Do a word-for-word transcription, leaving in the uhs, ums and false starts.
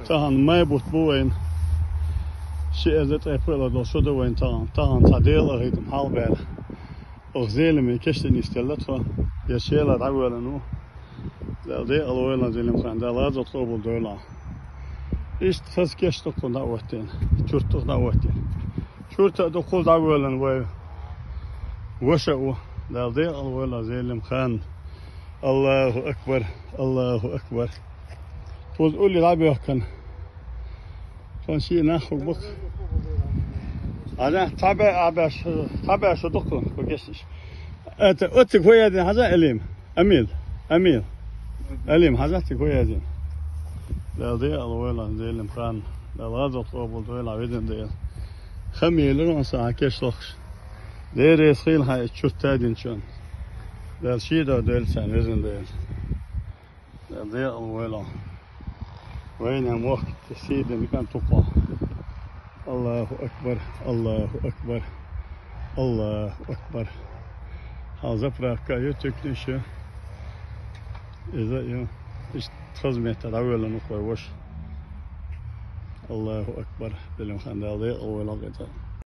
Тахан май бутт бу вайна. Ши эзар ткъе пхиъ лагӀа долу шо ду вайна тахан. Тахан цхьа Делан къинхетам хьалха баьлла. Оха Зелиман кешнаш нисделла тхо. Я Шела дӀавоьллина ву. Дала декъал войла, Зелимхан, Дала гӀазот къобалдойла. Иштта хаза кешнаш ду кхунна дӀаоттийна. Чурт ду кхунна дӀаоттийна. Чурт а ду кхуза дӀавоьллина вай ваша а ву. Дала декъал войла, Зелимхан. Аллаху акбар, Аллаху акбар. Кхуза улле дӀабоьхкина. Тхуна шен нах хӀума бу-кх. Хьажа, цхьа бӀе, а бӀе ш-, цхьа бӀе шо ду-кх кху кешнаш. Это, оцциг хӀун яздина, хьажа, Элим? Амил, Амил. Элим, хьажа, циг хӀун яздина? Дала декъал войла, Зелимхан. Дала гӀазот къобалдойла, везан Дела. Хама елира хьуна сан кешнаш лохуш. Дела реза хуьлда хьан и чурт тадинчунна. Дала шен дуьхьа дойла царна, везан Дела. Дала декъал войла. Вайна мохк сийдина кӀант ву-кх. Аллаху акбар, Аллаху акбар, Аллаху акбар. Хьал заправка а ю, туькнаш а ю. Иза а ю. Иштта хаза метта дӀавоьллина ву-кх вай ваша. Аллаху акбар. Зелимхан, Дала декъал войла хьо.